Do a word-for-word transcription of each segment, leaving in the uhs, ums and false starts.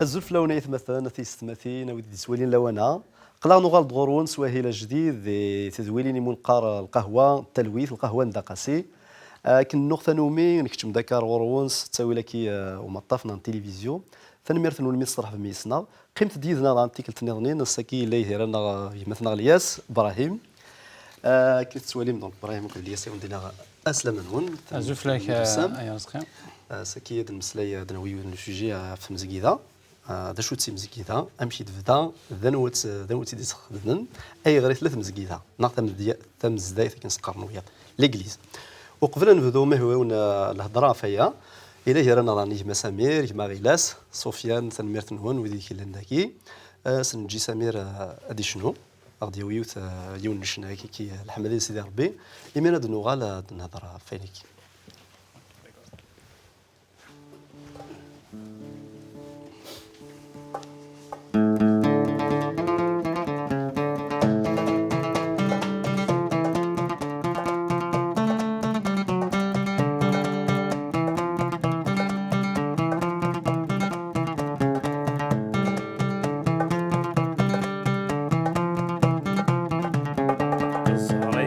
Azul fell-awen ay atmaten, a tiyessetmatin, a wid i d-yettwalin lawan-a. Aql-aɣ nuɣal-d ɣur-wen s wahil ajdid di tedwilin imu neqqar lqahwa n talwit, lqahwa n Dda Qasi. Akken nuɣ tanumi, nekcem-d akka ar ɣur-wen s ttawil-agi, eh, umaṭṭaf neɣ n tilivizyu. Tanemmirt-nwen mi tesreḥbem yis-neɣ. Qqimet-d yid-neɣ daɣen tikkelt nniḍen, ass-agi yella yid-i ara-nneɣ, eh, gma-tneɣ Lyas Brahim. Eh, akken i tettwalim, donc, Brahim akked Lyas, i wen-d-iniɣ aslama-nwen. Azul fell-ak, eh, ay Arezqi. Eh, ass-agi ad nmeslay, ad d-nawi yiwen n usujet ɣef tmezgida. Ah, d acu d timezgida? Amek i d-tebda? D anwa tt-, d anwa tt-id-isxedmen? Ayɣer i tella tmezgida? Neɣ tamedya-, tamezdayt akken s-qqaren wiyaḍ, l'église. Uqbel ad nebdu ma ihwa-wen, ah, lhedra ɣef waya, yella gar-aneɣ daɣen gma Samir, gma Ɣilas, Sufyan, tanemmirt-nwen, wid i yellan dagi. Ah, s-neǧǧi Samir, ah, ad icnu, ad d-yawi yiwet, ah, yiwen n ccna, kiki, ah, leḥmadi i Sidi Ṛebbi. Imir ad nuɣal, ah, ad nehder ɣef wayen-agi.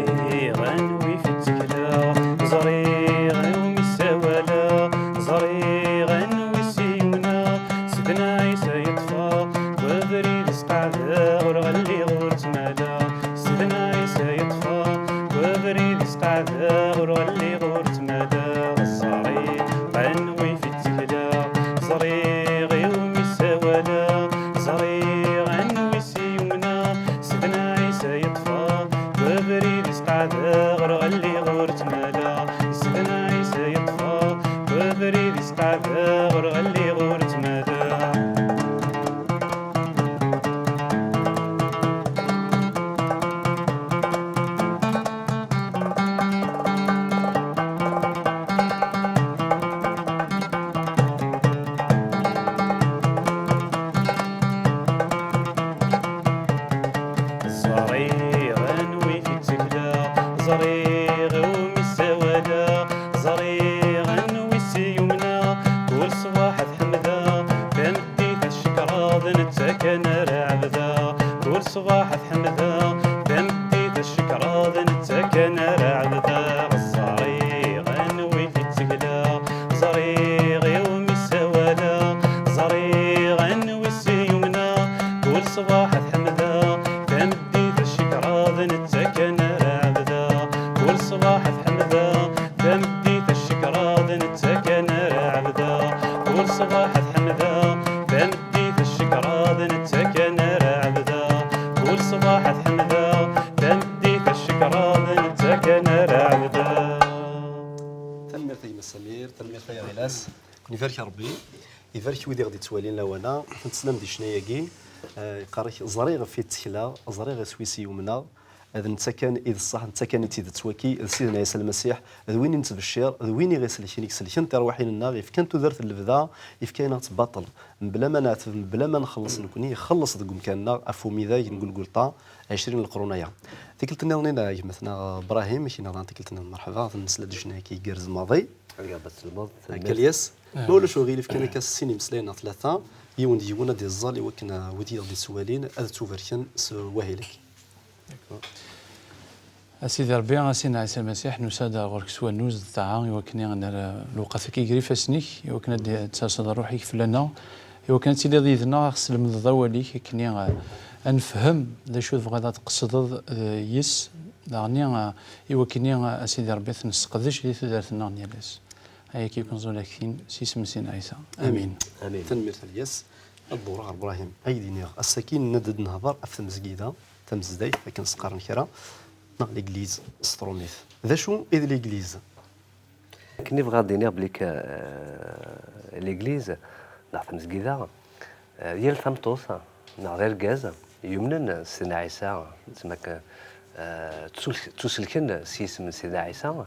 Ẓriɣ anwi i ttekleɣ, ẓriɣ i wumi ssawaleɣ, ẓriɣ anwi s yumneɣ. Sidna Ɛisa yeṭṭef-aɣ, wabrid i s-qeɛdeɣ, ur ɣelliɣ ur ttmaleɣ. Sidna Ɛisa yeṭṭef-aɣ, wabrid i s-qeɛdeɣ, ur ɣelliɣ ur ttmaleɣ. Ẓriɣ anwi i ttekleɣ, ẓriɣ i wumi ssawaleɣ, ẓriɣ anwi s yumneɣ. Sidna Ɛisa yeṭṭef-aɣ, wabrid i s-qeɛdeɣ, ur ɣelliɣ ur ttmaleɣ. Sidna Ɛisa yeṭṭef-aɣ, wabrid i s-qeɛdeɣ, ur ɣelliɣ ur ttmaleɣ. Ẓriɣ anwi i ttekleɣ, ẓriɣ i wumi ssawaleɣ, ẓriɣ anwi s yumneɣ. Kul ṣṣbeḥ ad ḥemdeɣ, tameddit ad cekkreɣ, d netta kan ara ɛebdeɣ. Kul ṣṣbeḥ ad ḥemdeɣ, tameddit ad cekkreɣ, d netta kan ara ɛebdeɣ. Ẓriɣ anwi i ttekleɣ, ẓriɣ i wumi ssawaleɣ, ẓriɣ anwi s yumneɣ. Kul ṣṣbeḥ ad ḥemdeɣ, tameddit ad cekkreɣ, d netta kan ara ɛebdeɣ. Kul ṣṣbeḥ ad ḥemdeɣ, tameddit ad cekkreɣ, d netta kan ara ɛebdeɣ. Kul ṣṣbeḥ ad ḥemdeɣ, tameddit ad cekkreɣ, d netta kan ara ɛebdeɣ. Kul ṣṣbeḥ ad ḥemdeɣ, tameddit ad cekkreɣ, d netta kan ara ɛebdeɣ. Tanemmirt a gma Samir, tanemmirt a Ɣilas. Ad ken-ibarek Ṛebbi, ibarek wid i ɣ-d-ittwalin lawan-a. Ad ten-teslam di ccna-agi. Eh, yeqqar-ak, ẓriɣ ɣef i ttekleɣ, ẓriɣ iswi-s i umneɣ. D netta kan i d ṣṣeḥ, d netta kan i d tidet waki, d Sidna Ɛisa Lmasiḥ, d win i nettbeccir, d win i ɣ-iselken, i iselken tirwiḥin-nneɣ, ifkan tudert n lebda, ifka-yaneɣ-tt baṭel. Mebla ma neɛteb, mebla ma nxelleṣ nekni, ixelleṣ deg umkan-nneɣ, ɣef umidag n Gulgulṭa, ɛecrin n leqrun aya. Tikkelt nniḍen a gma-tneɣ Brahim, kina daɣen tikkelt nniḍen merḥba, ad nesla-d i ccna-agi igerrez maḍi. Akka Lyas, ma ulac uɣilif kan akka s sin imeslayen neɣ tlata, yiwen d yiwen ad iẓẓal i wakken, uh, wid i ɣ-d-ittwalin ad ttubarken s wahil-agi. A Sidi Ṛebbi, a Sidna Ɛisa Lmasiḥ, nusa-d ɣur-k s wannuz d ṭṭaɛa, i wakken ad nerr lewqat-agi gar ifassen-ik, i wakken ad d-, ad d-terseḍ ṛṛuḥ-ik fell-aneɣ, i wakken ad tiliḍ yid-neɣ, ad ɣ-teslemdeḍ awal-ik, akken i, eh, ad nefhem d acu tebɣiḍ ad tqesdeḍ, eh, yis, daɣen i, eh, i wakken i, eh, a Sidi Ṛebbi, ad t-nesseqdec di tudert-nneɣ n yal ass. Ayagi i ken-ẓẓul akkin s yisem n Sidna Ɛisa. Amin. Amin. Tanemmirt a Lyas. Ad d-ḍewreɣ ɣer Brahim. Ay d-iniɣ, ass-agi nenna-d ad nehder ɣef tmezgida, tamezdayt, akken s-qqaren kra, neɣ l'église s tṛumit. D acu i d l'église? Akken i bɣiɣ ad d-iniɣ belli k-, eh, l'église, neɣ tamezgida, eh, yal tameṭṭut, neɣ d argaz, yumnen s Sidna Ɛisa, tma k-, eh, ttul-, ttuselken s yisem n Sidna Ɛisa,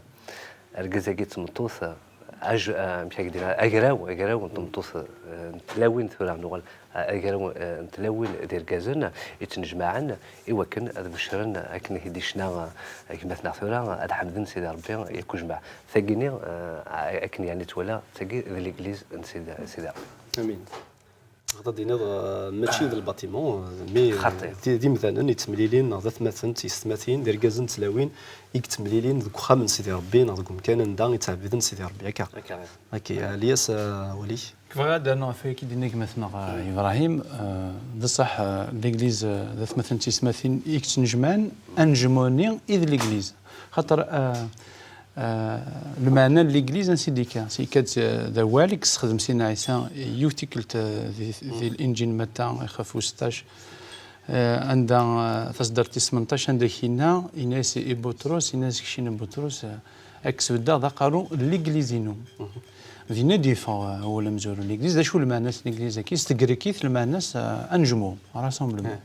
argaz-agi d tmeṭṭut, aj-, eh, amek ara k-d-iniɣ, agraw, agraw n tmeṭṭut, eh, n tlawin tura nuɣal, eh, agraw, eh, n tlawin d irgazen yettnejmaɛen i wakken ad beccren akken i d-icna, eh, gma-tneɣ tura, ad ḥemden Sidi Ṛebbi yakk ujmaɛ. Tagini, eh, akken yeɛni twala, tagi d l'église n Sidi, Sidi Ṛebbi. Amin. Ad d-tiniḍ, eh, mačči d lbatimu, eh, mi, eh, xaṭi, d, d imdanen yettemlilin, neɣ d atmaten d tyessetmatin, d irgazen d tlawin i yettemlilin deg uxxam n Sidi Ṛebbi neɣ deg umkan anda i ttɛebbiden Sidi Ṛebbi, akka? Akka. Ɛli-yas, eh, awal-ik. Bɣiɣ ad d-rnuɣ ɣef wayen i d-yenna gma-tneɣ, eh, Ibrahim. Eh, d ṣṣeḥ, eh, Legliz, eh, d atmaten d tyessetmatin i yettnejmaɛen, anejmu-nni i d Legliz. Xaṭer, eh, eh, lmeɛna n Legliz ansi d-yekka. Yekka-d, eh, d awal i yessexdem Sidna Ɛisa yiwet tikkelt, eh, di, di Linǧil n Matta, ixef u seṭṭac, eh, anda, eh, taṣeddart tis tmenṭac, anda k-yenna, yenna-yas i Buṭrus, yenna-yas keččini Buṭrus, eh, ad k-sbeddeɣ d aqerru n Legliz-inu. Dinna i d-yeffeɣ, eh, awal amezwaru n Legliz. D acu lmeɛna-s n Legliz-agi? S tegrikit lmeɛna-s, eh, anejmu, rassemblement.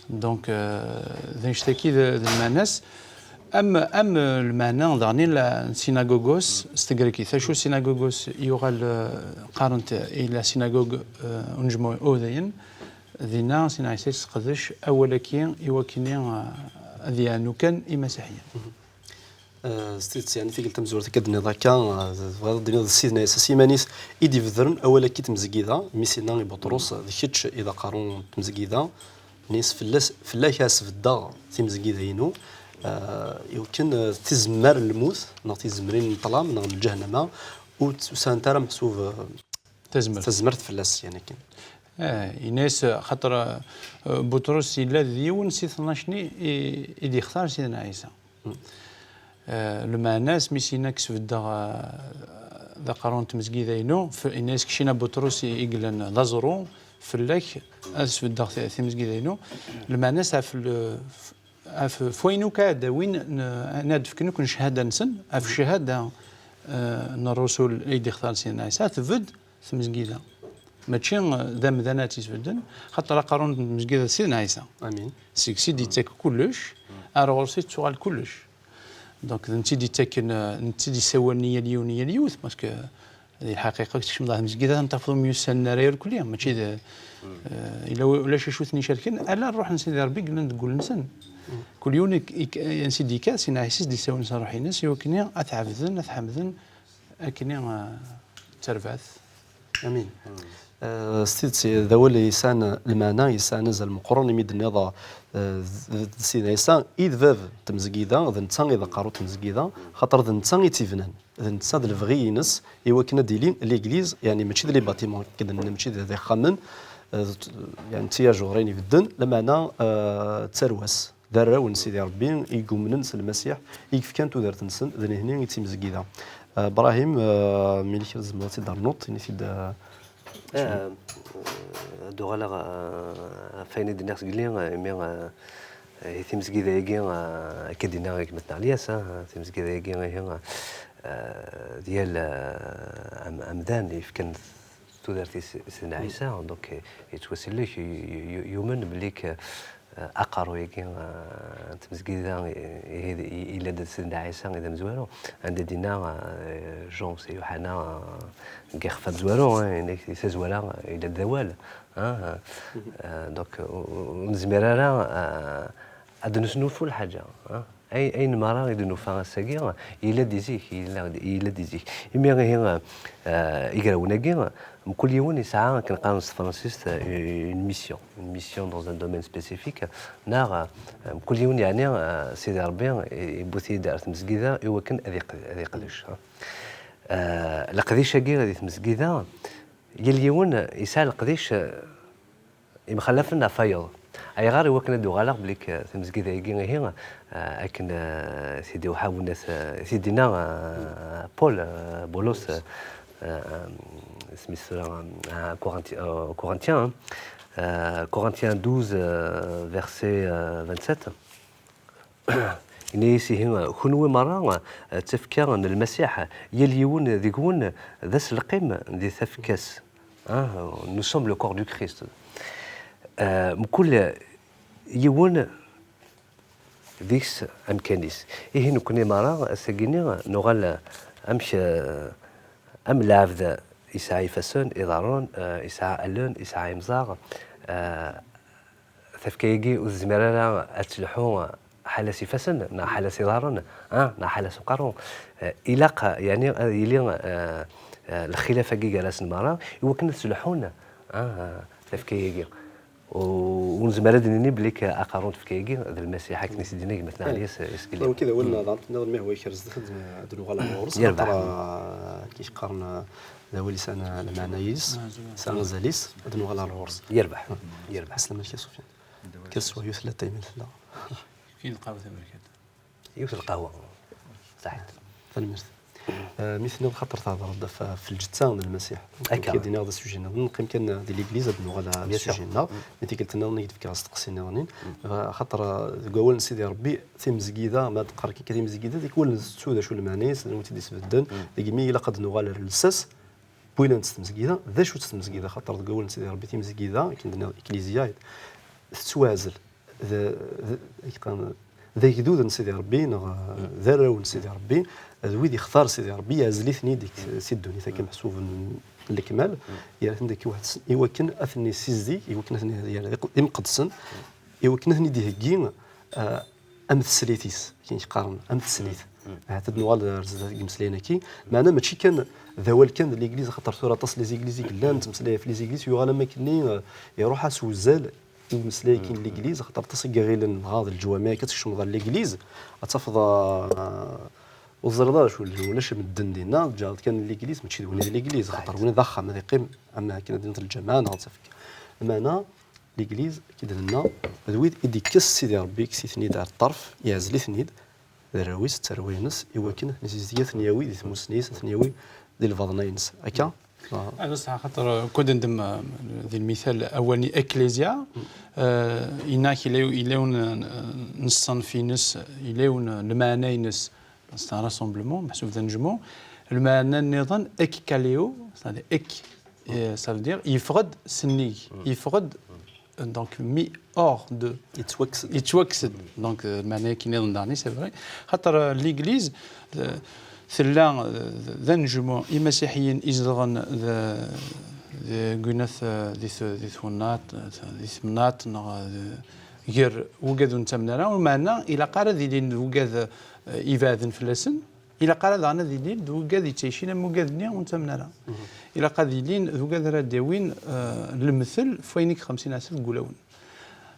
Donc, eh, d annect-agi d, d lmeɛna-s. Am, am, eh, lmeɛna daɣen i la, n sinagogos s tegrikit. Acu sinagogos yuɣal, eh, qqaren-t i la synagogue, eh, unejmu udayen. Dinna, Sidna Ɛisa yesseqdec awal-agi i wakken, eh, ad yeɛnu kan imasiḥiyen. Eh, s tidet, yeɛni, tikkelt tamezwarut akka d-tenniḍ akka, eh, tebɣiḍ ad d-tiniḍ d Sidna Ɛisa s yiman-is i d-ibedren awal-agi n tmezgida, mi s-yenna i Buṭrus, d kečč i d aqerru n tmezgida, yenna-yas fell-as, fell-ak ad sbeddeɣ timezgida-inu, eh, i wakken, eh, tizemmar n lmut, neɣ tizemmrin n ṭṭlam, neɣ n lǧahnama, ur tt-, ur sɛant ara meḥsub, eh, tazmert, tazmert fell-as, yeɛni kan. Eh, yenna-yas, xaṭer, eh, Buṭrus yella d yiwen si tnac-nni i, i d-yextar Sidna Ɛisa. Eh, lmeɛna-s, mi s-yenna ad k-sbeddeɣ, eh, d aqerru n tmezgida-inu, f-, yenna-yas keččini a Buṭrus i, i yellan d aẓru, fell-ak ad sbeddeɣ ti-, timezgida-inu. Lmeɛna-s ɣef l-, f-, ɣef, f wayen akk ara d-awin, n-, ad d-fken akk n cchada-nsen, ɣef cchada, eh, n ṛṛusul i d-ixtar Sidna Ɛisa, tbedd tmezgida. Mačči, eh, d amdan ad tt-isbedden, xaṭer aqerru n tmezgida d Sidna Ɛisa. Amin. Seg-s i d-yettak kullec, ar ɣur-s i d-tuɣal kullec. Donc, d netta i d-yettaken, eh, netta i d-yessawalen i yal yiwen, i yal yiwet, parce que di lḥaqiqa, kecmeḍ ɣer tmezgida, ad tafeḍ ur myussanen ara irkelli, mačči d, eh, yella ulac acu ten-icerken, ala ṛṛuḥ n Sidi Ṛebbi i yellan deg wul-nsen. Kul yiwen ik-, ik-, ansi d-yekka, Sidna Ɛisa i s-d-yessawlen s ṛṛuḥ-ines, i wakken ad t-ɛebden, ad t-ḥemden, akken, eh, d tarbaɛt. Amin. Eh, s tidet, d awal yesɛan lmeɛna, yesɛan azal meqqren, imi d-tenniḍ, eh, d, d Sidna Ɛisa i d bab n tmezgida, d netta i d aqerru n tmezgida, xaṭer d netta i tt-ibnan, d netta d lebɣi-ines, i wakken ad d-tili Legliz, yeɛni mačči d les bâtiments, akken d-nenna, mačči d, d ixxamen, eh, d, yeɛni d tiyajurin ibedden, lameɛna, eh, d tarwa-s. D arraw n Sidi Ṛebbi i yumnen s Lmasiḥ, i yefkan tudert-nsen, d nehni i d timezgida. Eh, Brahim, eh, mi kra tzemreḍ ad tt-id-ternuḍ, ini-t-id, eh, Eh, ad uɣaleɣ, eh, ɣef wayen i d-nniɣ sgelli, eh, imi, eh, eh, timezgida-agi, eh, akka d-yenna gma-tneɣ Lyas, eh, timezgida-agi, ihi, eh, d yal, eh, am-, amdan yefkan tudert-is i Sidna Ɛisa, donc, eh, yettwasellek, yu-, yu-, yu-, yumen belli k-, eh, aqerru-agi, eh, n tmezgida, eh, ihi d-, i-, yella-d Sidna Ɛisa i d amezwaru, anda d-yenna, eh, Jean, c'est Yuḥana, eh, deg ixef amezwaru, eh, yenna-k di tazwara, eh, yella-d d awal, eh, eh, donc, ur, ur nezmir ara, eh, ad d-nesnulfu lḥaǧa, eh. Ay-, ayen merra i d-nufa ass-agi, yella-d i zik, yella-d, yella-d i zik. Imi ihi, eh, igrawen-agi, mkul yiwen yesɛa, akken qqaren s tefransist, eh, une mission, une mission dans un domaine spécifique, neɣ, eh, mkul yiwen, yeɛni, eh, Sidi Ṛebbi i-, iwwi-t-id ar tmezgida i wakken ad iqd-, ad iqdec, eh. Eh, leqdic-agi di tmezgida, yal yiwen yesɛa leqdic, eh, imxalafen ɣef wayeḍ. Ayɣer? I wakken ad d-uɣaleɣ belli k-, tamezgida-agi ihi, eh, akken, eh, t-id-iwḥa winna t-, t-id-inna, eh, Paul, eh, Boulos, eh, eh, isem-is tura, eh, Corinthi-, eh, Corinthiens, hein. Eh, Corinthiens douze, eh, verset, eh, vingt-sept. Yenna-yas ihi, kunwi merra, eh, d tafekka n Lmasiḥ, yal yiwen deg-wen d aselqim di tafekka-s. Hein, nous sommes le corps du Christ. Eh, mkul yiwen deg-s amkan-is. Ihi nekkni merra, ass-agi-nni, nuɣal amek, eh, am lɛebd yesɛa ifassen, iḍarren, eh, yesɛa allen, yesɛa imẓaɣ, eh, tafekka-agi ur tezmir ara ad telḥu ḥala s ifassen, neɣ ḥala s iḍarren, ah, neɣ ḥala s uqerru. Eh, ilaq, yeɛni, ad yili, eh, eh, lxilaf-agi gar-asen merra, i wakken ad sleḥḥun Ah, tafekka-agi. U ur nezmer ad d-nini belli k-, aqerru n tfekka-agi d Lmasiḥ, akken i s-d-yenna gma-tneɣ Ɛli Is-, Isgili. Wagi d awal n nehḍer, tenniḍ mi hwa ikerrez daxel ad nuɣal ar ɣur-s. Yerbeḥ. Xaṭer, ah, akken i k-qqaren, ah, d awal yesɛan lmeɛna yis, yesɛa azal-is, ad nuɣal ar ɣur-s. Yerbeḥ. Yerbeḥ. Ɛeslama-k a Sufyan. Kker s wehyut latay mi tella. Kfin lqahwa taberkant. Yiwet lqahwa. Saḥit. Tanemmirt. Ah, mi tenniḍ xaṭer tehḍreḍ ɣef, ɣef lǧetta n Lmasiḥ. Akka. Akka d-iniɣ d asujet-nniḍen, neqqim kan di ligliz ad nuɣal ɣer asujet-nneɣ. Mi tikkelt-nniḍen i k-d-fkeɣ asteqsi-nniḍen. Xaṭer, ah, deg wawal n Sidi Ṛebbi, timezgida, ma d-qqar kan timezgida, tikwal nettu d acu lmeɛna-is, d anwa i tt-id-isbedden, deg mi ilaq ad nuɣal ar lsas, wwin-tt tmezgida, d acu-tt tmezgida, xaṭer deg wawal n Sidi Ṛebbi timezgida, akken d-nniɣ, eklizya, tettwaɛzel. d, d, d agdud n Sidi Ṛebbi, neɣ d arraw n Sidi Ṛebbi, d wid ixtar Sidi Ṛebbi, yeɛzel-iten-id si ddunit akken meḥsub n lekmal, yerra-ten-id i wakken ad ten-yessizdig, i wakken ad ten-yerr d imqeddsen, i wakken ad ten-id-iheggi, ah, am teslit-is, akken i qqaren, am teslit. Ahat ad nuɣal ar zdat deg imeslayen-agi, meɛna mačči kan d awal kan d ligliz, axaṭer tura aṭas n les églises i yellan, nettmeslay ɣef les églises, yuɣal am akkenni, ah, iruḥ-as uzal i umeslay-agi n ligliz, axaṭer aṭas i iɣilen dɣa d leǧwameɛ akka ad tkecmeḍ ɣer ligliz, ad tafeḍ, ah, ur teẓriḍ ara acu, ulac medden dinna, teǧǧareḍ kan ligliz, mačči d win d ligliz, axaṭer win d axxam, ad iqqim am akken ad d-niniḍ lǧameɛ neɣ d tafekka. Meɛna ligliz, akka d-nenna, d wid i d-ikkes Sidi Ṛebbi, ikkes-iten-id ar ṭṭerf, yeɛzel-iten-id, d arraw-is, d tarwa-ines, i wakken ad ten-yessizdig, ad ten-yawi di tmussni-is, ad ten-yawi di lbaḍna-ines. Akka? Ah, d ṣṣeḥ, xaṭer, eh, kkud ndem, eh, di lmital awal-nni eklezya, eh, yenna-k yella, yella yiwen, eh, n ṣṣenf-ines, yella yiwen, eh, lmeɛna-ines, c'est un rassemblement, meḥsub d anejmu. Lmeɛna nniḍen, ekkaleo, c'est-à-dire ek, eh, ça veut dire, yeffeɣ-d sennig, yeffeɣ-d Donc, mis hors de. Yettwakkes-d. Yettwakkes-d. Donc, euh, lmeɛna-agi nniḍen daɣen, c'est vrai. Xaṭer, euh, l'église, euh, tella, euh, d anejmu imasiḥiyen izedɣen d, deg winat, euh, di t-, di twennaḍt, euh, di temnaḍt, neɣ, euh, gar wigad ur nettamen ara, lmeɛna ilaq ara ad ilin d wigad, euh, ibeɛden fell-asen, Ilaq ara daɣen ad ilin d wigad yettɛicin am wigad-nni ur nettamen ara. Ilaq ad ilin d wigad ara d-yawin, eh, lemtel f wayen i ixemsin aɛesseb deg wulawen.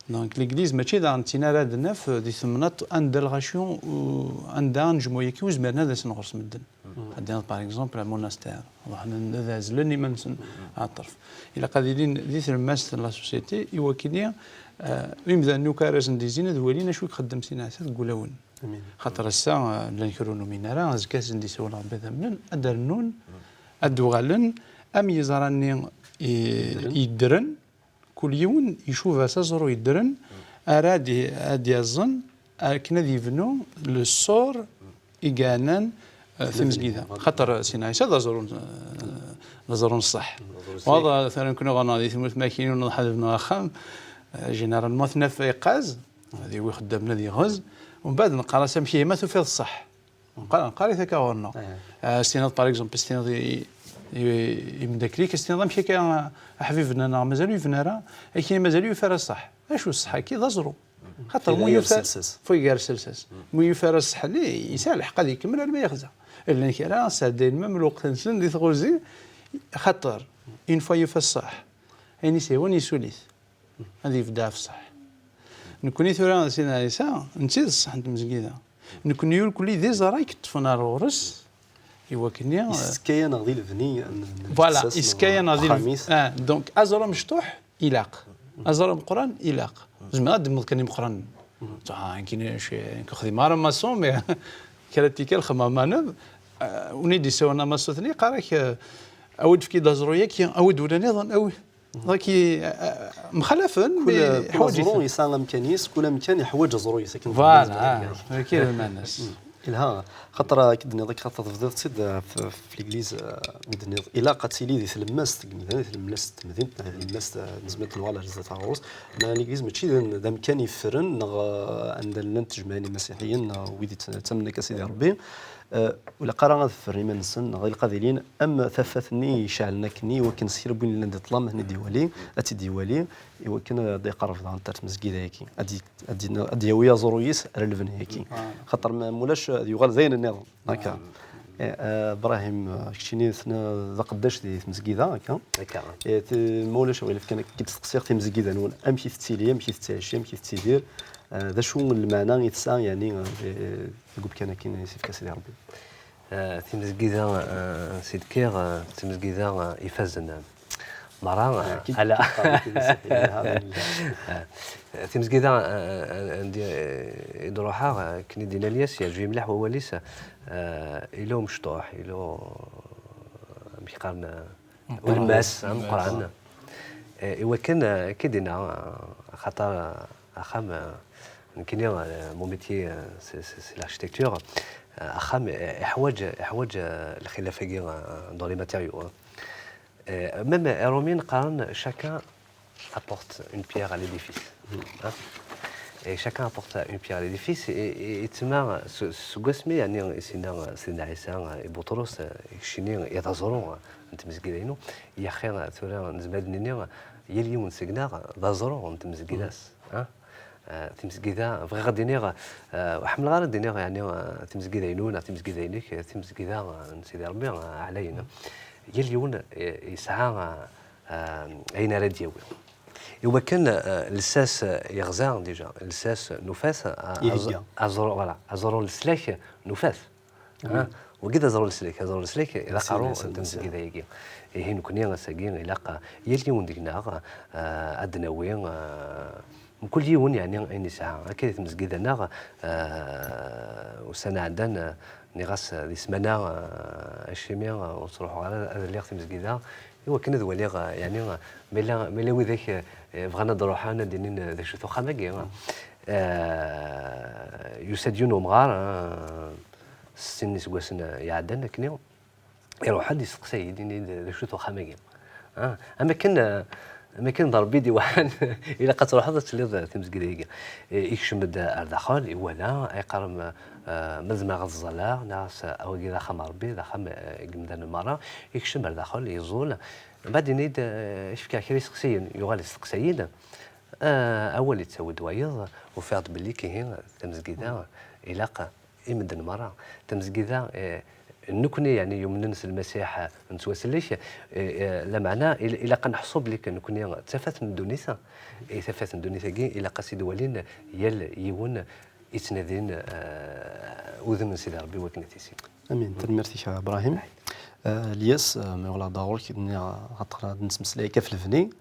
Donc, l'église mačči daɣen d tin ara d-naf, eh, di temnaḍt anda lɣaci, u-, anda anejmu-agi ur zmiren ad asen ɣur-s medden. Ad d-tiniḍ, par exemple, un monastère. Ruḥen ad ɛezlen iman-nsen ar ṭṭerf. Ilaq ad ilin di tlemmast n la société, i wakken i, eh, imdanen akk ara asen-d-izzin ad walin acu i ixeddem Sidna Ɛisa deg wulawen. Amin. Xaṭer ass-a, eh, llan kra ur numin ara, azekka ad sen-d-isawel Ṛebbi ad amnen, ad d-rnun, ad d-uɣalen am yiẓra-nni i, yeddren. Yeddren, kul yiwen icuba s aẓru yeddren, ara ad i-, ad d-yaẓen akken ad yebnu le sort i yeɛnan, eh, timezgida. Xaṭer Sidna Ɛisa d aẓru n, eh, d aẓru n ṣṣeḥ. Waḍ, tura nekni ɣer-neɣ di tmurt makin ur nruḥ ad nebnu axxam, eh, généralement ad t-naf iqqaz, ad yawi ixeddamen ad yeɣez, umbeɛd neqqar-as amek ihi ma tufiḍ ṣṣeḥ? Neqqar, neqqar-it akka ɣur-neɣ. Ah, s-tiniḍ, par exemple, s-tiniḍ i, i, i meddakel-ik, s-tiniḍ amek akka a aḥbib-nneɣ, neɣ mazal ur yebni ara, akken mazal ur yufi ara ṣṣeḥ. Acu ṣṣeḥ-agi? D aẓru. Xaṭer mu yufi ara, fo iger s lsas. Mu yufi ara ṣṣeḥ-nni, yesɛa lḥeqq ad ikemmel arma yexza. Llan kra sɛeddayen même lweqt-nsen di tɣuzi, xaṭer une fois yufa ṣṣeḥ, ayen i s-yehwan yessuli-t. Ad yebdu ɣef ṣṣeḥ. Nekni tura d Sidna Ɛisa, netta i d ṣṣeḥ n tmezgida. Nekni irkelli d iẓra i yeṭṭfen ar ɣur-s, i wakken i, eh, isekka-yaneɣ di lebni n, n, voilà, lsas, isekka-yaneɣ di lebni. Ah, donc, aẓru amecṭuḥ ilaq. Aẓru ameqqran ilaq. Zemreɣ ad d-mmeḍ kan imeqqranen. Ah, nekni, nekni ur xdimeɣ ara maçon, mais kra n tikkal xedmeɣ manœuvre. Ah, win i d-yessawlen amaṣut-nni, yeqqar-ak, eh, awi-d, efk-iyi-d aẓru-yagi, awi-d ula niḍen, awi. Donc, i, euh, mxalafen, mais kul aẓru yesɛa amkan-is, kul amkan yeḥwaǧ aẓru-is akken. Voilà, ah, d lmeɛna-s. Ilha, xaṭer akken d-tenniḍ akka, xaṭer tebdiḍ-tt-id, euh, f, f l'église, euh, mi d-tenniḍ ilaq ad tili di tlemmast n yimdanen, di tlemmast n temdint, di tlemmast, euh, nezmer ad nuɣal ar zdat ɣur-s. Ma l'église mačči d, d amkan yeffren, neɣ, euh, anda llant tejmaɛin imasiḥiyen, neɣ wid yettamnen akka Sidi Ṛebbi. Eh, ur ilaq ara ad ffren iman-nsen, neɣ ilaq ad ilin am tafat-nni iceɛlen akkenni, i wakken s kra n win yellan di ṭṭlam ad ten-id-iwali, ad tt-id-iwali, i wakken ad iqerreb daɣen ar tmezgida-agi. Ad d-, ad d-, ad d-yawi aẓru-is ar lebni-agi. Xaṭer ma, ma ulac, ad yuɣal d ayen nniḍen. Akka. Eh, eh, Brahim, eh, keččini tna-, d aqeddac di tmezgida, akka? Akka. Eh, t-, ma ulac aɣilif kan, ad k-id-steqsiɣ, timezgida-nwen, amek i tettili, amek i tettɛici, amek i tettidir, eh, d acu n lmeɛna i tesɛa, yeɛni, eh, deg umkan-agi n isefka Sidi Ṛebbi? Eh, timezgida, eh, Sidi Kiṛ, eh, d timezgida, eh, ifazen, eh, merra, eh, ala. Eh, timezgida, eh, eh, anda, eh, i d-ruḥeɣ, eh, akken i d-yenna Lyas, yeɛǧeb-iyi mliḥ wawal-is, eh, ila umecṭuḥ, ila, amek qqaren, eh, ulemmas, eh, ameqqran. Eh, iwakken, eh, akka i d-yenna, eh, axaṭer, eh, axxam, eh, nekkini, eh, mon métier, eh, c'est, c'est, c'est l'architecture. Eh, axxam, eh, iḥwaǧ, iḥwaǧ, eh, lxilaf-agi, eh, dans les matériaux, hein. Eh, même Iṛumyen qqaren chacun apporte une pierre à l'édifice. Hein? Et chacun apporte une pierre à l'édifice. Et, et, et tma, s-, seg wasmi, yeɛni, i s-yenna, eh, Sidna Ɛisa, eh, i Buṭrus, eh, i keččini, i d aẓru, eh, n tmezgida-inu, yaxi, eh, tura nezmer ad d-nini, eh, yal yiwen seg-neɣ d aẓru n tmezgida-s. Hein? Eh, timezgida, bɣiɣ ad d-iniɣ, eh, ur ḥemmleɣ ara ad d-iniɣ, yeɛni, eh, timezgida-inu neɣ timezgida-inek, eh, timezgida, eh, n Sidi Ṛebbi, eh, ɛlayen. Yal yiwen, eh, yesɛa, eh, eh, ayen ara d-yawi. Iwakken, eh, lsas, eh, yeɣza, déjà, lsas nufa-t, eh, aẓ-, aẓru, voilà, aẓru n leslak nufa-t. Ah, wagi d aẓru n leslak, aẓru n leslak, d aqerru n tmezgida-agi. Ihi, nekkni ass-agi ilaq, eh, yal yiwen deg-neɣ, eh, ad d-nawi, eh, mkul yiwen, yeɛni, ayen yesɛa. Akka di tmezgida-nneɣ, eh, ussan iɛeddan, eh, nniɣ-as, eh, di ssmana, eh, acimi, eh, ur ttruḥuɣ ara ad lliɣ timezgida, iwakken ad waliɣ, eh, yeɛni, eh, ma yella, ma yella widak, eh, bɣan ad d-ruḥen, ad d-inin, eh, d acu-t uxxam-agi. Eh, yusa-d yiwen umɣar, eh, s sin n yiseggasen, eh, iɛeddan, akkenni, iruḥ-d, yesteqsa-yi-d, ini-d d acu-t uxxam-agi. Ah, am akken, eh, am akken d Ṛebbi i d-iweḥḥan, ilaq ad truḥeḍ ad telliḍ, eh, timezgida-agi. Eh, ikcem-d ar daxel, iwala, iqqar-am, eh, ma zemreɣ ad ẓẓaleɣ, neɣ s-, wagi d axxam n Ṛebbi, d axxam, eh, n yimdanen merra. Ikcem ar daxel, yeẓẓul. Mbeɛd ini-d, eh, yefka kra iseqsiyen, yuɣal isteqsa-yi-d. Eh, awal yettawi-d wayeḍ, ufiɣ-d belli kihi tamezgida ilaq i medden merra. Tamezgida, eh, nekkni, yeɛni, yumnen s Lmasiḥ, eh, nettwasellek, eh, eh, lameɛna il-, ilaq ad neḥṣu belli nekkni d tafat n ddunit, i tafat n ddunit-agi ilaq ad tt-id-walin yal yiwen yettnadin, eh, udem n Sidi Ṛebbi wakken ad t-issin. Amin. Tanemmirt-ik a Brahim. Eh, Lyas, eh, ma uɣaleɣ-d ɣur-k, nniɣ, xaṭer ad nettmeslay akka ɣef lebni.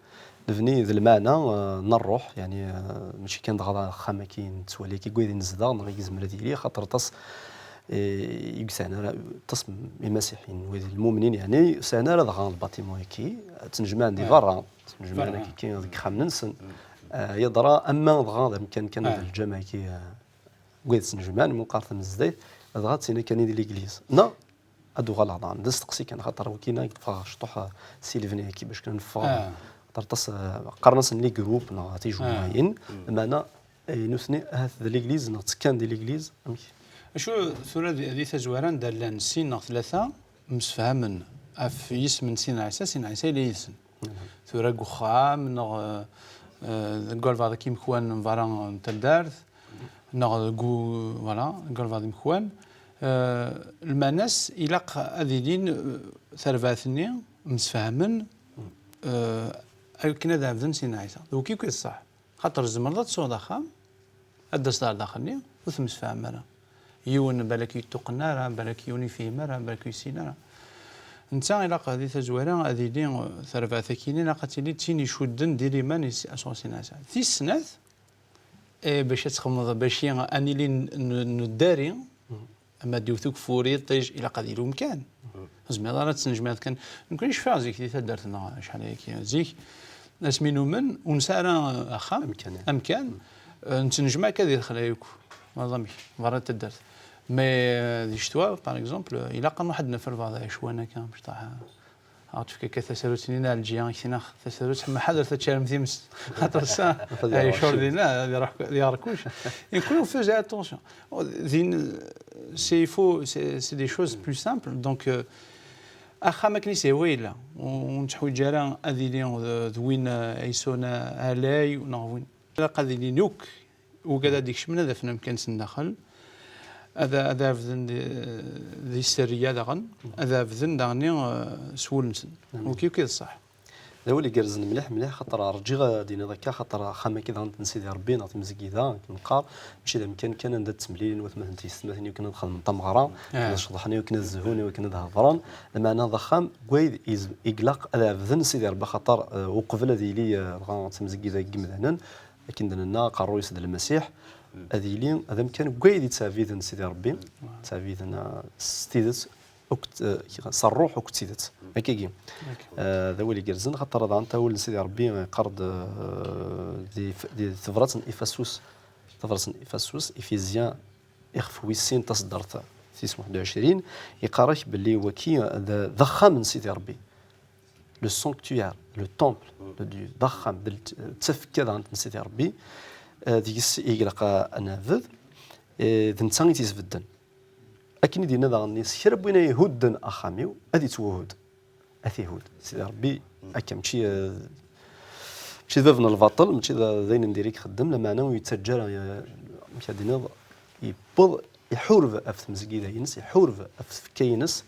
Lebni d lmeɛna, eh, n ṛṛuḥ, yeɛni, eh, mačči kan dɣa d axxam-agi nettwali akka deg wid i nezdeɣ, neɣ i yezmer ad yili, xaṭer aṭas, eh, i yesɛan ara, aṭas n imasiḥiyen, wid lmumnin, yeɛni, ur sɛin ara dɣa lbatimu-agi, ttnejmaɛen di berra, ttnejmaɛen akka deg yixxamen-nsen. Eh, yeḍra ama dɣa d amkan kan d lǧameɛ-agi, eh, wid ttnejmaɛen, mi neqqar tamezdayt, dɣa d tin akka i d l'église. Neɣ ad uɣaleɣ daɣen d asteqsi kan, xaṭer wakina i yeffeɣ cṭuḥ, eh, si lebni-agi bac kan neffeɣ, xaṭer aṭas, eh, qqaren-asen les groupes neɣ tijemmaɛin, lameɛna, eh, nutni ahat d l'église neɣ ttekkan di l'église, amek? Acu tura di, di tazwara anda llan sin neɣ tlata msefhamen ɣef yisem n Sidna Ɛisa, Sidna Ɛisa yella yid-sen. Tura deg uxxam, neɣ, eh, eh, deg walbaɛḍ n yimekwan n berra n taddart, neɣ deg u-, voilà, deg walbaɛḍ n yimekwan. Eh, lmeɛna-s, ilaq ad ilin, eh, tarbaɛt-nni msefhamen, eh, akken ad ɛebden Sidna Ɛisa. D wakk i d ṣṣeḥ. Xaṭer tzemreḍ ad tesɛuḍ axxam, ad d-taseḍ ar daxel-nni, ur temsefhamem ara. Yiwen balak yettuqen ara, balak yiwen yefhim ara, balak ur yessin ara. Netta ilaq di tazwara ad yili, eh, tarbaɛt-agi-nni ilaq ad tili d tin icudden di liman is-, sɣur Sidna Ɛisa. Tis snat, eh, bac ad txedmeḍ, bac i, ad nili n-, n-, neddari, ama d-iwet ugeffur, iṭij, ilaq ad yili umkan. Ur tezmireḍ ara ad tennejmaɛeḍ kan. Nekkni cfiɣ zik di taddart-nneɣ acḥal ayagi. Zik, asmi numen, ur nesɛi ara, eh, axxam, amkan, eh, nettnejmaɛ akka di lexla yakk. Maḍi amek, berra n taddart. Mais, eh, di ccetwa, par exemple, ilaq ad nruḥ ad d-naf albaɛḍ icwan akka, mecṭaḥ, eh, ad tefk akka tasarut-nni n Ɛelǧiya, ad k-tini tasarut, ma ḥadret ad teččarem times. Xaṭer ass-a, icur dinna, ad iruḥ, ad yaɣ kuc. Et que on faisait attention. Din, c'est, il faut, c'est, c'est des choses plus simples. Donc, euh, axxam akken i s-yehwa yella. Ur, ur netteḥwiǧ ara ad yili d, d win, euh, ay yesɛun alay, neɣ win. Ilaq ad ilin akk, ugad ad d-ikecmen ad afen amkan-nsen daxel. ad, ad ɛebden di, di sserriya daɣen, ad ɛebden daɣen, eh, s wul-nsen. Amin. Wiki, wiki d ṣṣeḥ. D awal igerrzen mliḥ, mliḥ, xaṭer rǧiɣ ad d-iniḍ akka, xaṭer axxam-agi daɣen n Sidi Ṛebbi neɣ timezgida, akken neqqar, mačči d amkan kan anda ttemlilin watmaten d tyessetmatin i wakken ad xedmen tameɣra, ad ceḍḥen, i wakken ad zhun, i wakken ad hedṛen. Lameɛna d axxam n wayen i ilaq ad ɛebden Sidi Ṛebbi, axaṭer, eh, uqbel ad yili, eh, dɣa d tamezgida n yimdanen, akken d-nenna, aqerruy-is d Lmasiḥ, ad yili d amkan n wayen yettɛebbiden Sidi Ṛebbi, ttɛebbiden, eh, s tidet, akked, eh, s ṛṛuḥ akked tidet. Akkagi. Eh, d awal igerrzen, xaṭer daɣen awal n Sidi Ṛebbi, eh, yeqqar-d, eh, di, di tebrat n Ifasus, tabrat n Ifasus, Éphésiens, ixef wis sin, taṣeddart tis waḥed u ɛecrin, yeqqar-ak belli waki d, d axxam n Sidi Ṛebbi. Le sanctuaire, le temple de Dieu, d axxam, d l-, d tafekka daɣen n Sidi Ṛebbi, eh, deg-s i ilaq a, a nɛbed, eh, d netta i t-isbedden. Akken i d-yenna daɣen, s kra n win ay ihudden axxam-iw, ad ittwuhud. Ad t-ihud. Sidi Ṛebbi, akka, mačči, eh, mačči d bab n lbaṭel, mačči d, d ayen n diri i ixeddem, lameɛna ur yettaǧǧa ara, eh, amek ad d-tiniḍ, yewweḍ, iḥureb ɣef tmezgida-ines, iḥureb ɣef tfekka-ines,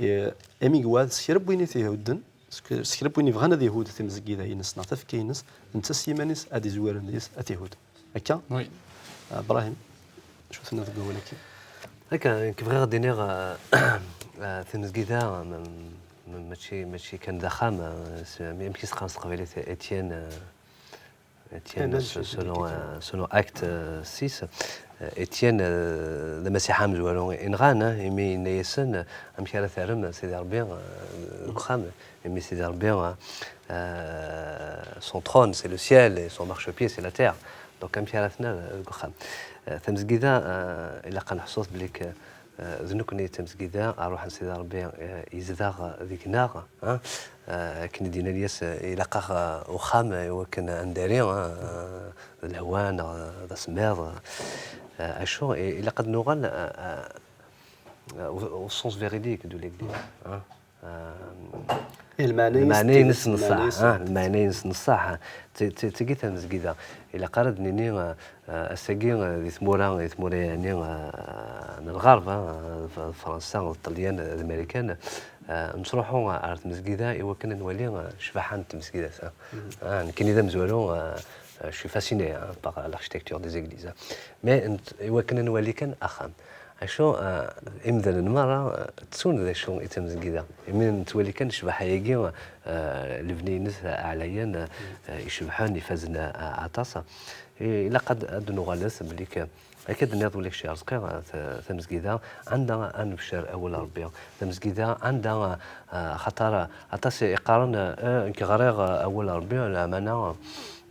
eh, imi yewɛed s kra n win i t-ihudden, s k-, s kra n win yebɣan ad ihud timezgida-ines neɣ tafekka-ines, d netta s yiman-is ad izwiren deg-s, ad t-ihud. Akka? Oui. Ah, Ibrahim, acu tenniḍ deg wawal-agi? Akka, nekk bɣiɣ ad d-iniɣ, ah, ah, timezgida, ma-, ma-, mačči, mačči kan d axxam, ah, s-, amek i s-qqaren s teqbaylit, Étienne, ah, Étienne, Étienne, se-, selon, ah, selon Actes, ah, six, ah, Étienne, ah, d amasiḥi amezwaru inɣan, ah, imi yenna-yasen, ah, amek ara terrem Sidi Ṛebbi, ah, deg uxxam, imi Sidi Ṛebbi, ah, ah, son trône, c'est le ciel, et son marchepied, c'est la terre. Donc, amek ara tenna deg uxxam? Ah, tamezgida, ah, ilaq ad neḥṣut belli k-, ah, d nekkni d tamezgida, ṛṛuḥ n Sidi Ṛebbi, ah, yezdeɣ deg-neɣ, ah, ah, akken i d-yenna Lyas, ah, ilaq-aɣ, ah, uxxam, ah, i wakken ad ndari, ah, ah, d lehwa neɣ d asemmiḍ, ah, ah, acu, i-, ilaq ad nuɣal, ah, ah, ah, au, au sens véridique de l'Église, ah. Eh, lmeɛna-ines, lmeɛna-ines n ṣṣeḥ, lmeɛna-ines, ah, lmeɛna-ines n ṣṣeḥ, ah. Ti-, ti-, tigi tamezgida. Ilaq ara d-nini, ah, ah, ass-agi, ah, di tmura, di tmura yeɛni, ah, n lɣerb, ah, F-, Fransa, d Ṭelyan, d Marikan, ah, nettruḥu, ah, ar tmezgida i wakken ad nwali, ah, ccbaḥa n tmezgida-s, ah. Ah, nekkini d amezwaru, ah, ah, je suis fasciné, ah, par l'architecture des églises, ah. Mais n-, i wakken ad nwali kan axxam. Acu, ah, imdanen merra, ah, ttun d acu i d tamezgida. Imi nettwali kan ccbaḥa-agi, ah, lebni-ines ɛlayen, ah, icebḥen, ifazen, ah, aṭas. I-, ilaq ad, ad nuɣalet belli k-, akka d-nniḍ ula kečč Arezqi, ah, ta-, tamezgida, anda ad nebcer awal Ṛebbi. Tamezgida, anda, ah, ah, xaṭer, ah, aṭas i qqaren, ah, eh, nekk ɣriɣ, ah, awal Ṛebbi, lameɛna, ah,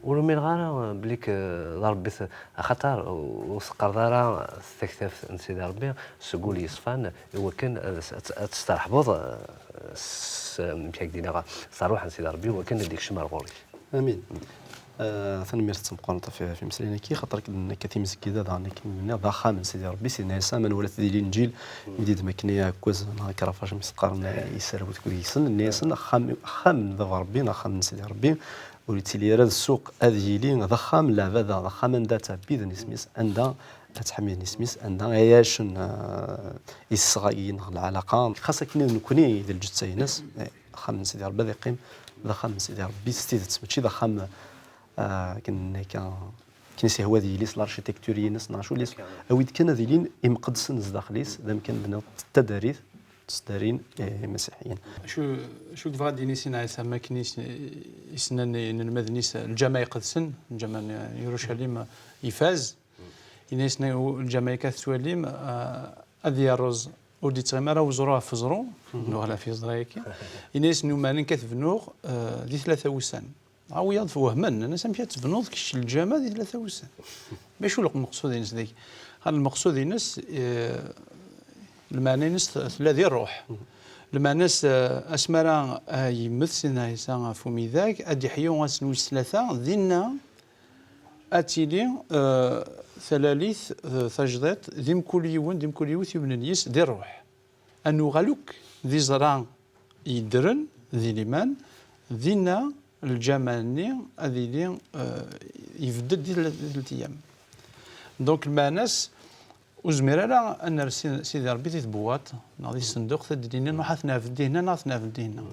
ur umineɣ ara belli k-, d Ṛebbi t-, axaṭer ur teqqareḍ ara s taktabt n Sidi Ṛebbi, seg wul yeṣfan, i wakken ad s-, ad s-, ad testeṛḥbeḍ, eh, s, amek ad k-d-iniɣ, s ṛṛuḥ n Sidi Ṛebbi, i wakken ad d-ikcem ar ɣur-k. Amin. Eh, tanemmirt d tameqqrant ɣef, ɣef imeslayen-agi, xaṭer akken akka timezgida daɣen akken nniɣ d axxam n Sidi Ṛebbi, Sidna Ɛisa, ma nwala-t di Linǧil, mi d-yeddem akken aɛekkaz neɣ akrafac mi s-qqaren, eh, yesserwet deg-sen, nni-asen axxam, axxam n Baba Ṛebbi, neɣ axxam n Sidi Ṛebbi, ur yettili ara d ssuq, ad yili d axxam n leɛbada, d axxam anda ttɛebbiden isem-is, anda ad ttḥemmiden isem-is, anda ay ɛacen, eh, isɣayen neɣ lɛalaqa. Xas akken d nekkni d lǧetta-ines, eh, axxam n Sidi Ṛebbi ad yeqqim d axxam n Sidi Ṛebbi s tidet, mačči d axxam, eh, akken akka, akken i s-ihwa ad yili s l'architecture-ines neɣ acu, awi-d kan ad ilin imqeddsen zdaxel-is, d amkan bniḍ tadarit, ttdarin, eh, imasiḥiyen. Acu, acu i yebɣa ad d-yini Sidna Ɛisa, am wakken i s-, i s-nnan inelmaden-is, lǧameɛ iqedsen, lǧameɛ n Yerucalim ifaz, yenna-yasen, lǧameɛ akka tettwalim, ah, ad yerreẓ, ur d-yettɣimi ara weẓru ɣef weẓru, nuɣal ɣef yeẓra-agi, yenna-yasen, umaren akka tebnuɣ, ah, di tlata wussan. Dɣa wiyaḍ wehmen, nnan-as, amek ad tebnuḍ kečč lǧameɛ di tlata wussan? Mačči lmeqsud-ines dagi. Lmeqsud-ines, eh, lmeɛna-ines t-, tella di ṛṛuḥ. Lmeɛna-s, eh, asmi ara, eh, yemmet Sidna Ɛisa ɣef umidag, ad d-iḥyu ass n wis tlata, dinna ad tili, eh, talalit, eh, tajdiṭ, di mkul yiwen, di mkul yiwet yumnen yis, di ṛṛuḥ. Ad nuɣal akk d iẓra yeddren di liman, dinna lǧameɛ-nni ad yili, eh, yebded di tlata, di tlata ayyam. Donc, lmeɛna-s, Ur zmir ara ad nerr Si-, Sidi Ṛebbi di tbewwaṭ neɣ di tsenduqt, ad d-nini nruḥ ad t-nɛbed dinna neɣ ad t-nɛbed dinna.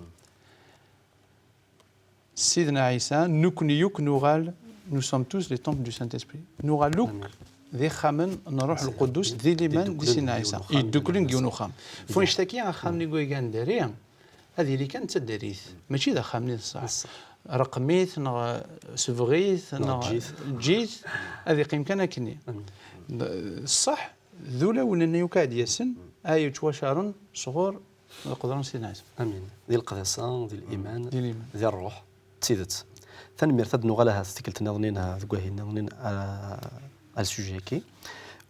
Sidna Ɛisa, nekkni akk nuɣal, nous sommes tous les temples du Saint-Esprit. Nuɣal akk d ixxamen n Ṛṛuḥ Lqudus, di liman di Sidna Ɛisa. Yedduklen deg yiwen uxxam. F wannect-agi, axxam n igigan n diri, ad yili kan d taddart. Mačči d axxam-nni n ṣṣeḥ. Reqqem-it, neɣ sebɣ-it, neɣ eǧǧ-it, ad iqqim kan akkenni. D-, ṣṣeḥ, d ulawen-nni akk ad d-yasen, ay yettwacaren sɣur lqedra n Sidna Ɛisa. Amin. Di leqdasa, di liman, di liman, di ṛṛuḥ, d tidet. Tanemmirt, ad d-nuɣal ahat tikkelt nniḍen, deg wahil nniḍen, ar, ar le sujet-agi.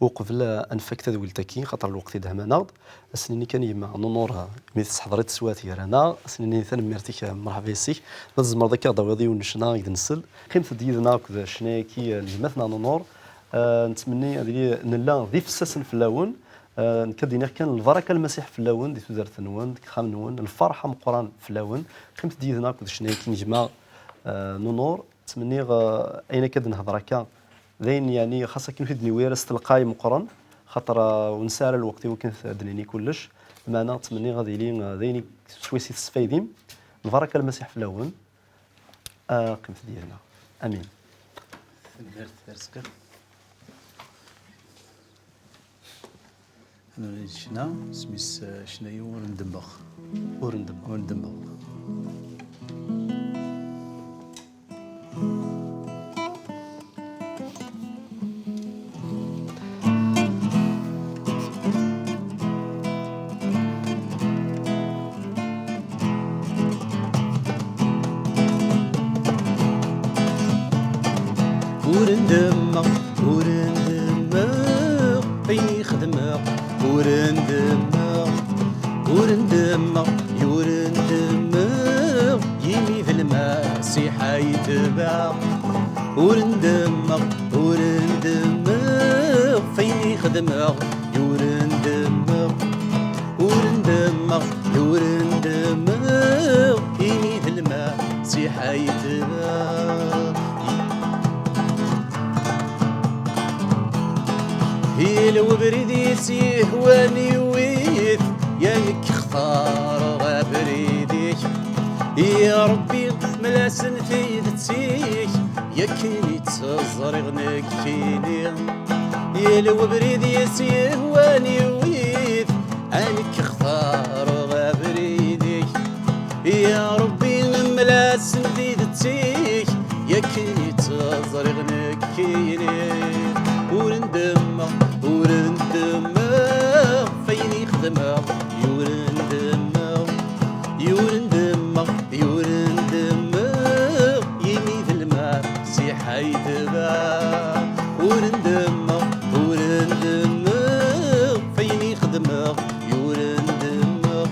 Uqbel, eh, ad nfak tadwilt-agi, xaṭer lweqt idhem-aneɣ-d, ad s-nini kan i yemma Nunur, eh, imi tesseḥḍer-itt teswiɛt gar-aneɣ, ad s-nini tanemmirt-ik, eh, mreḥba yes-k. Ma tzemreḍ akka ad d-tawiḍ yiwen n ccna i d-nsel. Qqimet-d yid-neɣ akked ccna-agi, eh, n gma-tneɣ Nunur. Eh, nettmenni ad yili nella d ifessasen fell-awen. Eh, nekk ad d-iniɣ kan lbaraka n Lmasiḥ fell-awen, di tudert-nwen, deg uxxam-nwen, lferḥ ameqqran fell-awen. Qqimet-d yid-neɣ akked ccna-agi n gma, eh, Nunur. Ttmenniɣ, eh, ayen akka d-nehder akka, d ayen, yeɛni, xas akken ur t-id-niwi ara s telqay meqqren, xaṭer, eh, ur nesɛi ara lweqt i wakken ad d-nini kullec. Meɛna ttmenniɣ ad yili, eh, d ayen i swayes i tesfaydim. Lbaraka n Lmasiḥ fell-awen. Ah, qqimet-d yid-neɣ. Amin. Tanemmirt, tarzka. Ccna, isem-is, eh, ccna-yu ur ndemmeɣ. Ur ndemmeɣ. Ur ndemmeɣ. Ur ndemmeɣ, ur ndemmeɣ, ayen i xedmeɣ, ur ndemmeɣ, ur ndemmeɣ, ur ndemmeɣ, imi d Lmasiḥ ay tebɛeɣ. Ur ndemmeɣ, ur ndemmeɣ, f ayen i xedmeɣ, ur ndemmeɣ, ur ndemmeɣ, ur ndemmeɣ, imi d Lmasiḥ ay tebɛeɣ. Yella webrid i s-yehwan yewwi-t, ya nekk xtareɣ abrid-ik. Ya Ṛebbi, mel-asen tidet-ik, yakken i tt-ẓriɣ nekkini. Yella webrid i s-yehwan yewwi-t, a nekk xtareɣ abrid-ik. Ya Ṛebbi, mel-asen tidet-ik, yakken i tt-ẓriɣ nekkini. Ur ndemmeɣ, ur ndemmeɣ, f ayen i xedmeɣ, ur ndemmeɣ, ur ndemmeɣ, ur ndemmeɣ, imi d Lmasiḥ ay tebɛeɣ. Ur ndemmeɣ, ur ndemmeɣ, f ayen i xedmeɣ, ur ndemmeɣ.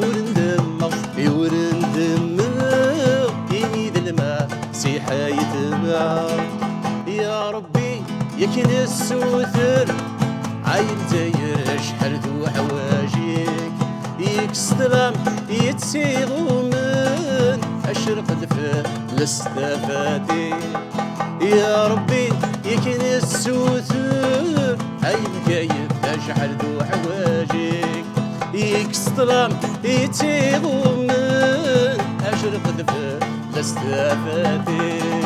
Ur ndemmeɣ, ur ndemmeɣ, imi d Lmasiḥ ay tebɛeɣ. Ya Ṛebbi, yak nessuter, ay Lezzayer acḥal d uḥwaǧ-ik. Yekkes ṭṭlam yettiɣumen, acreq d fell-as tafat-ik. Ya Ṛebbi, yak nessuter, ay Bgayet acḥal d uḥwaǧ-ik. Yekkes ṭṭlam yettiɣumen, acreq d fell-as tafat-ik.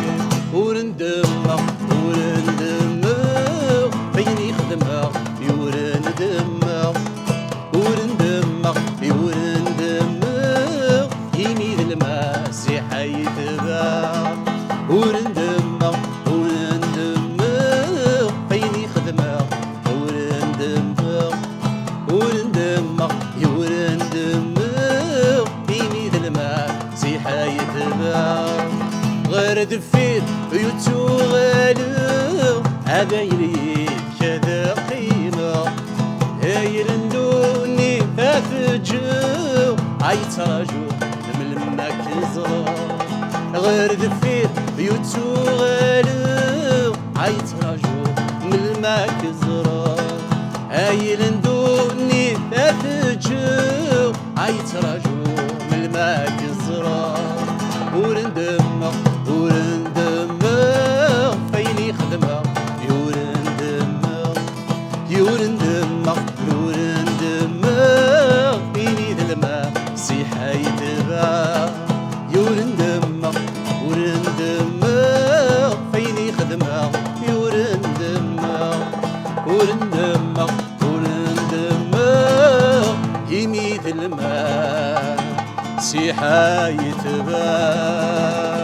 Ur ndemmeɣ, ur ndemmeɣ, ayen i xedmeɣ, ur ndemmeɣ. Ur ndemmeɣ, ur ndemmeɣ, imi d Lmasiḥ ay tebɛeɣ. Ur ndemmeɣ, ur ndemmeɣ, ayen i xedmeɣ, ur ndemmeɣ. Ur ndemmeɣ, ur ndemmeɣ, imi d Lmasiḥ ay tebɛeɣ. Ɣer deffir ur ttuɣaleɣ, ad ayen yekk ad qqimeɣ. Ay Illu-nni ad t-ǧǧeɣ, ay ttraǧuɣ melmi ad k-ẓreɣ. Ɣer deffir ur ttuɣaleɣ, ay ttraǧuɣ melmi ad k-ẓreɣ. Ay Illu-nni ad t-ǧǧeɣ, ay ttraǧuɣ melmi ad k-ẓreɣ. Ur ndemmeɣ, ur ndemmeɣ, f ayen i xedmeɣ, ur ndemmeɣ. Ay tebɛed